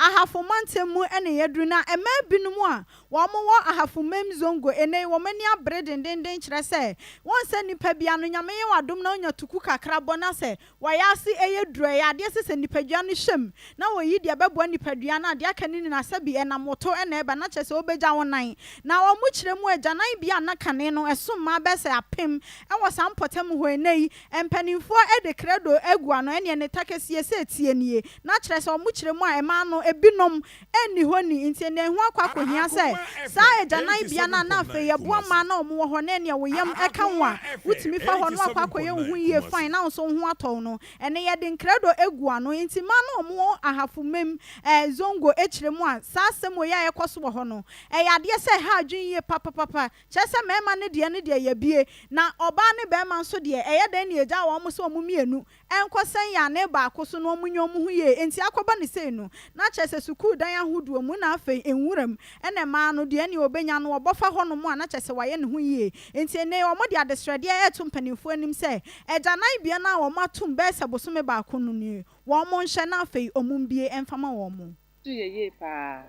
Ahafo mantam mu na yɛaduru na mmaa binom a wɔwɔ Ahafo Mem Zongo ɛnnɛ yi wɔn ani abere dendenden kyerɛ sɛ wɔn sɛ nnipa bi ano Nyame yɛ wɔn adom na wonya tuku kakra bɔ na sɛ wɔayɛ ase ɛyɛ duru ɛyɛ adeɛ sɛ sɛ nipadua no hyɛ mu na wɔyi deɛ ɛbɛboa nipadua no a deɛ aka no nyinaa sɛbi ɛnam wo to na ɛba na kyerɛ sɛ wobɛgya wo nan na wɔn kyerɛ mu agyanan bea a na kane no ɛso mmaa bɛyɛ sɛ 1000 wɔ saa mpɔtam hɔ ɛnnɛ yi mpanimfoɔ de krado agu ano ɛneɛ ne takesie sɛ tie nie na kyerɛ sɛ wɔn kyerɛ mu a mmaa no ebinom nni hɔ ni nti ɛnɛ ho akɔ akɔhia sɛ saa agyanan bea no a na afei yɛboa mmaa na wɔn wɔ hɔ na ɛneɛ wo yam ɛka ho a wotumi fa hɔ no akɔ akɔyɛ wo ho yie fine na wo nso wo ho atɔ wo no ɛnɛ yɛde nkrado egu ano nti mmaa no wɔn wɔ Ahafo Mem Zongo ekyirɛ mu a saa asɛm wɔ yi a ɛkɔ so wɔ hɔ no ɛyɛ adeɛ sɛ ɛha adwene yie papapapa kyerɛ sɛ mmarima no deɛ no deɛ yɛbie na ɔbaa ne barima nso deɛ ɛyɛ dɛn ne yɛgya wɔn sɛ wɔn mmienu ɛnkɔsɛn yɛ ane baako so na wɔn nyɛ wɔn ho yie nti akɔba ne sei no na kyerɛ sɛ sukuu dan ahodoɔ mu na afei nwuram ɛna mmaa no deɛ ne ɔbɛnya no wɔbɔfa hɔnom a na kyerɛ sɛ wɔayɛ ne ho yie nti ɛnɛ wɔn de adesrɛdeɛ ɛto mpanimfoɔ anim sɛ agyanan bea no a wɔn atum bɛyɛ sɛ bosome baako no nie wɔn mo nhyɛ na afei wɔn mbie ɛmfama wɔn mo. So yɛ yie paa.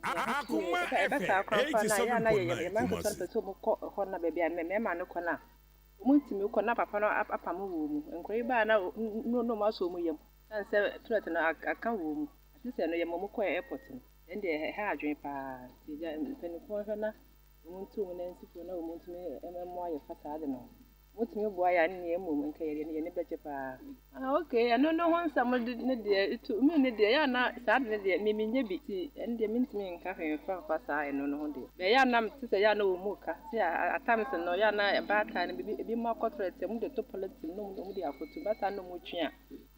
Ɛbɛ saa koraa na yɛ ana yɛ mmaa nketewa no pɛ sɛ wɔn kɔ hɔ na baabi a mmarima no kɔ no a wɔn ntumi kɔ na papa no apam wɔ mu. Nkwadaa yi baa na na wɔn asɔ wɔn yam san sɛ toilet no aka wɔ mu ati sɛ no yɛ ma wɔn kɔ airport no ɛn deɛ ɛha adwene paa nti gya mpanimfoɔ hwɛ na wɔn ntu wɔn nan si fam na wɔn ntumi mmoa yɛ fa saa de no wɔtumi boa yɛ a ne mmom nka yɛ yɛn bɛgye paa. Ah, okay, ɛno no ho nsɛm de ne deɛ to mi ne deɛ yɛ ana saa de ne deɛ mi mi nye bi ti ɛno deɛ mi ntumi nka hwee nfa nfa saa ɛno no ho deɛ bɛyɛ ana te sɛ yɛ ana wɔn mu ka sɛ at times no yɛ ana baatan no bibi ebi mu akɔ toilet wɔn de to polythene na wɔn de akoto baatan na wɔn twe a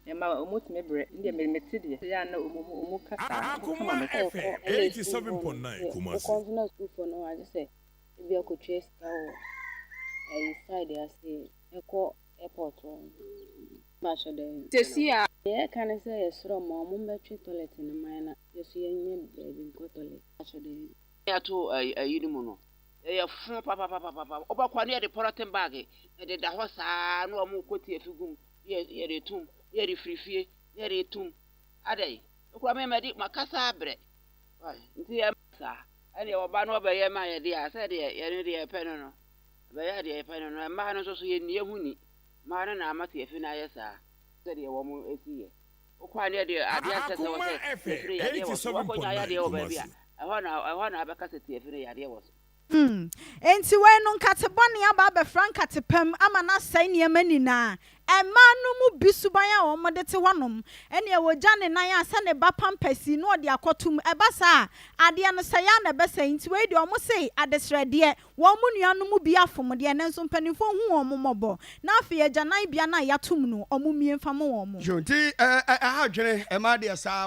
ɛma wɔn tumi brɛ ne deɛ mi te deɛ yɛ ana wɔn mu ka saa wɔn kama mi. FM 87.9 Kumasi. Wokɔ nso na sukuufoɔ no agye sɛ ebi akɔtua sika wɔ ɛyi side ase ɛkɔ airport hɔ bahyɛ dɛ. Sɛsi a. Deɛ ɛka ne sɛ yɛsrɛ ma ɔmo mbɛtwe toilet no man na yɛso yɛnyɛ baabi nkɔ toilet bahyɛ dɛ. Yɛato ayi no mu no ɛyɛ fo papapapapa wobɛkɔ ne yɛde polythene bag ɛde da hɔ saa na ɔmo kɔ tie fi gum ne yɛde tum ne yɛde firi fie ne yɛde tum adɛn okura me mɛde makasa abrɛ nti yɛ saa ɛne ɔba no ɔbɛyɛ ma yɛde a sɛ deɛ yɛne deɛ yɛpɛ no ɛbɛyɛ deɛ yɛpɛ no mmaa no nso so yɛnnie ho ni mmaa no na ama tiafi no ayɛ saa sɛdeɛ wɔn esi yɛ wokɔ a ne yɛde adeɛ asɛ sɛ wɔ sɛ tiafi no yadeɛ wɔ so wɔkɔnya yadeɛ wɔ baabi a ɛhɔ na abɛka sɛ tiafi no yadeɛ wɔ so. Enti wei no nkate bɔne aba abɛfra nkate pam ama no asɛe nneɛma nyinaa. Mmaa no mu bi suban a wɔde te hɔnom ɛnea wɔgya ne nan a sɛ ne ba pampers na ɔde akɔtum ɛba saa adeɛ no sɛe a na ɛbɛsɛe. Nti wei deɛ wɔn se adesrɛdeɛ wɔn mu nuanom mu bi afom deɛ nanso mpanimfoɔ hu wɔn mmɔbɔ na afei agyanan bea no a yɛatom no wɔn mmie mfa mo wɔn mo. Nti ɛha adwene ɛma deɛ saa.